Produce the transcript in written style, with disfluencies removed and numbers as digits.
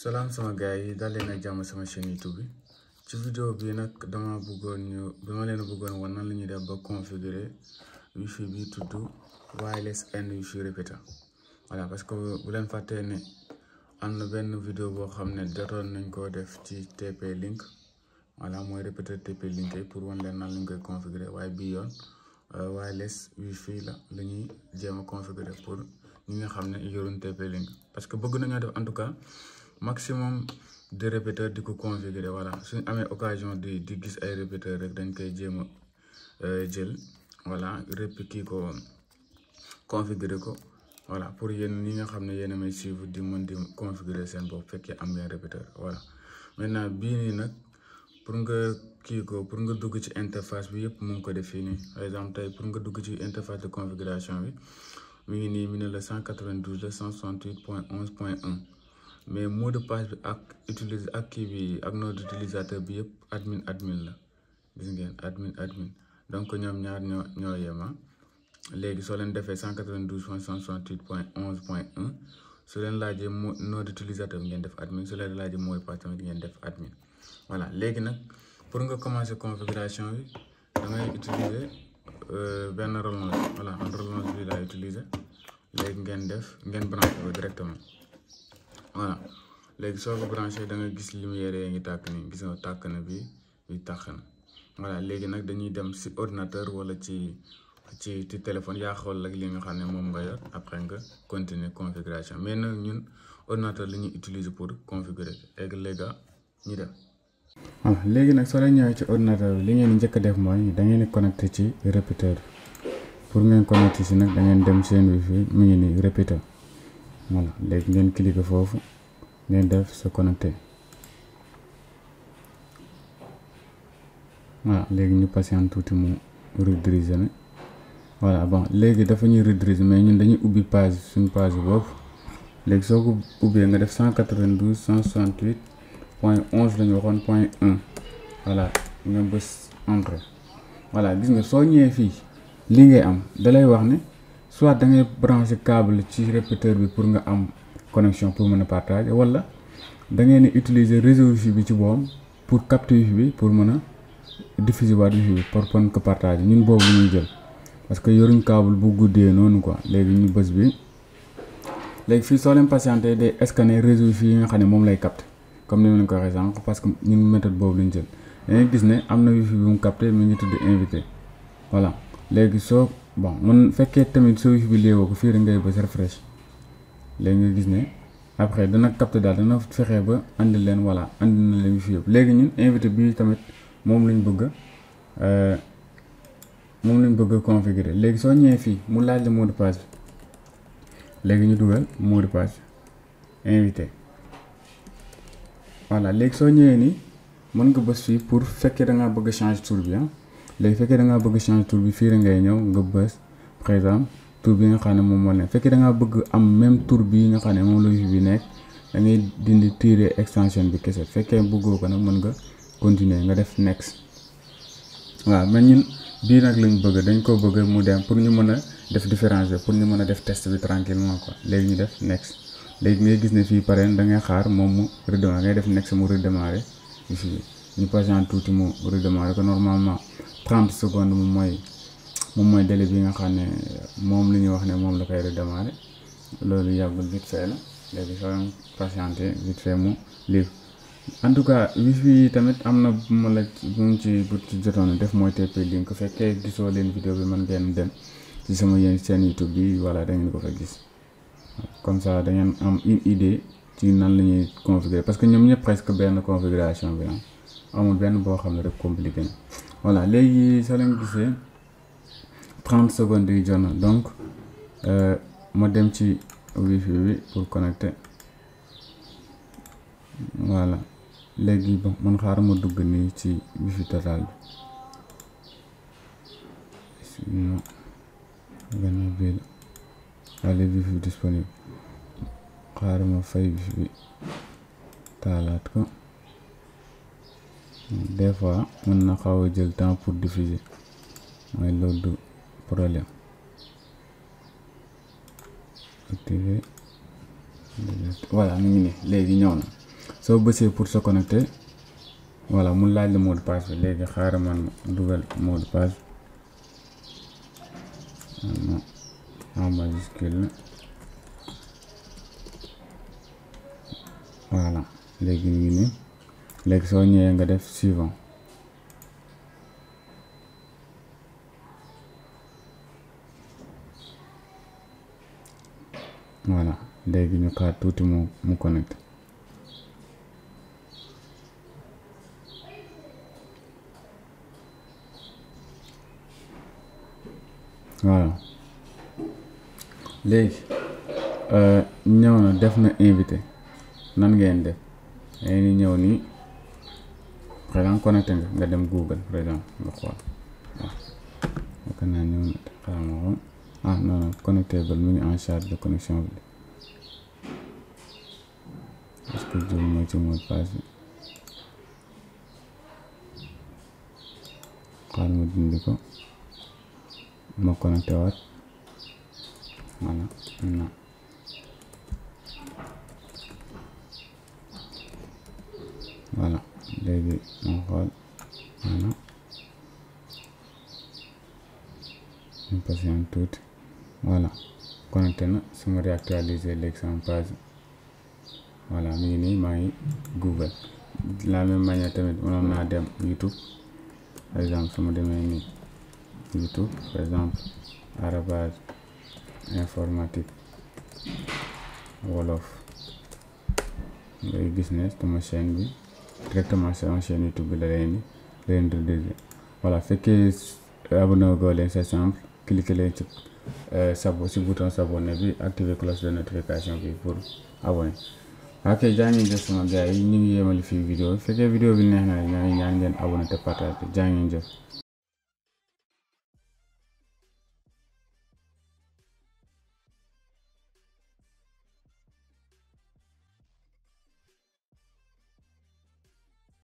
Salam sama gars yi daal leen ak jàmm sama chaîne YouTube bi ci vidéo bi nag dama leen bëggoon wan nan la ñuy def ba configurer wifi bi tudd wireless and wifi repeater. Voilà, parce que bu leen fàttee ne am na benn vidéo boo xam ne jotoon nañ koo def ci TP Link. Voilà, mooy repeater TP Link yi pour wan leen nan lañ koy configurer, waaye bii yoon wireless wifi la ñuy jéem a configurer pour ñi nga xam ne yoruñ TP Link, parce que bëgg nañoo def en tout cas maximum de répéteurs di ko configurer. Voilà, suñ amee occasion di gis ay répéteurs rek dañ koy jéem a jël. Voilà, kii ko configurer ko. Voilà, pour yéen ñi nga xam ne yéen a may suivre di mën di configurer seen bopp fekkee am ngeen répéteur. Voilà, maintenant bii nii nag pour nga kii ko pour nga dugg ci interface bi yëpp mu ngi ko def fii nii. Par exemple tey pour nga dugg ci interface de configuration bi mi ngi nii mi ne la 192.168.11.1. mais mot de passe bi ak kii bi ak nom d'utilisateur bi yëpp admin la, gis ngeen admin donc ñoom ñaar ñoo yema. Léegi soo leen defee 192.168.11.1 su leen laajee nom d'utilisateur bi ngeen def admin, su leen laajee mot de passe tamit ngeen def admin. Voilà, léegi nag pour nga commencer configuration bi da ngay utiliser benn rallonge. Voilà, man rallonge bi laa utiliser. léegi ngeen branché ko directement. Voilà, léegi soo ko branché da nga gis lumière yi ngi tàkk nii, gis nga tàkk na bi tàkk na. Voilà, léegi nag dañuy dem si ordinateur wala ci téléphone, yaa xool ak li nga xam ne moom nga yor, après nga continuer configuration. mais nag ñun ordinateur la ñuy utiliser pour configurer. léegi les gars ñu dem. voilà, léegi nag soo leen ñëwee ci ordinateur bi li ngeen njëkk a def mooy da ngeen di connecté ci répéteur. pour ngeen connecté si nag da ngeen dem seen wifi mu ngi nii répéteur. voilà, léegi ngeen cliquer foofu ngeen def se connecter. voilà, léegi ñu patiente tuuti mu rediriger na. voilà, bon léegi dafa ñuy rediriger mais ñun dañuy ubbi page suñu page boobu. léegi soo ko ubbee nga def 192.168.11 la ñu waxoon .1. voilà, nga bës entrée. voilà, gis nga soo ñëwee fii li ngay am dalay wax ne soit da ngay brancher câble ci répéteur bi pour nga am connexion pour mën a partager, wala da ngeen di utiliser réseau wifi bi ci boom pour capter wifi bi pour mën a diffuser waat wifi bi pour mën ko partager. ñun boobu ñuy jël parce que yoruñ câble bu guddee noonu quoi. léegi ñu bës bi léegi fii soo leen patienté day scanner réseau wifi yi nga xam ne moom lay capter comme ni ma leen ko waxee sànq, parce que ñun méthode boobu lañ jël. dangay gis ne am na wifi bi mu capter mi ngi tudd invité. voilà, léegi soo mun fekkee tamit soo wifi bi léewoo ko fii rek ngay bës refresh. léegi nga gis ne après dana capter daal, dana fexe ba andi leen. voilà, andi na leen wifi yëpp. léegi ñun invité bi tamit moom lañ bëgg a configurer. léegi soo ñëwee fii mu laaj la mot de passe bi, léegi ñu dugal mot de passe invité. voilà, léegi soo ñëwee nii mën nga bës fii pour fekkee da ngaa bëgg a changer tour bi. léegi fekkee da ngaa bëgg changer tour bi fii rek ngay ñëw nga bës par exemple tour bi nga xam ne moom moo nekk. fekkee da ngaa bëgg am même tour bi nga xam ne moom la wifi bi nekk, da ngay dindi tirer extension bi kese. fekkee bëggoo ko nag mën nga continuer nga def next. waaw, mais ñun bii nag lañ bëgg, dañ ko bëgg mu dem pour ñu mën a def différence bi, pour ñu mën a def test bi tranquillement quoi. léegi ñu def next. léegi ngay gis ne fii pare da ngay xaar moom mu redémarrer, ngay def next mu redémarrer wifi bi. ñu patiente tuuti mu redémarrer ko. normalement 30 secondes moom mooy délai bi nga xam ne moom la ñuy wax ne moom la koy redémarrer. loolu yàggul, vite fait la. léegi soo patienté vite fait mu livre. en tout cas wifi tamit am na bu ma la bu ci jotoon def mooy TP Link. ko fekkee gisoo leen vidéo bi mën ngeen dem ci sama seen YouTube bi. voilà, da ngeen ko fa gis. comme ça da ngeen am une idée ci nan la ñuy configurer, parce que ñoom ñëpp presque benn configuration bi amul benn boo xam ne rek compliqué na. voilà, léegi soo leen gisee 30 secondes yi jot na, donc ma dem ci wifi bi pour connecter. voilà, léegi bon man xaaral ma dugg nii ci wifi total bi. sinon benn bii la allez wifi disponible. xaaral ma fay wifi bi taalaat ko. des fois mën na xaw a jël temps pour diffuser, mooy loolu du problème. activer. voilà, mu ngi nii léegi ñëw na. soo bësee pour se connecter voilà mu laaj la mot de passe bi léegi xaaral man dugal mot de passe en majuscule voilà léegi ñu ngi nii léegi soo ñëwee nga def suivant voilà léegi ñu xaar tuuti mu connecté voilà léegi ñëw na def na invité nan ngeen def ni ñëw nii par exemple connecté nga dem Google par exemple nga xool waaw yaakaar naa ñëw na xaaral ma xool non connecté ba mu ngi en charge de connexion bi est-ce que jël mooy ci mot de passe bi xaaral ma dindi ko ma connecté waat voilà non voilà léegi ma xool voilà ñu patient tuuti voilà connecté na su ma réactualiser léegi sama page voilà mi ngi nii maa ngi Google de la même manière tamit mënoon naa dem YouTube par exemple su ma demee nii YouTube par exemple arobase informatique wolof ngay gis ne sama chaîne bi directement sama chaîne YouTube bi la leen rediriger voilà fekkee abonné goo leen c'est simple cliquer leen ci si bouton s'abonner bi activer cloche de notification bi pour abonner. ok jaa ngeen jëf sama gars yi ñu ngi yemali fii vidéo fekkee vidéo bi neex na ñaan ngeen abonné te partage jaa ngeen jëf.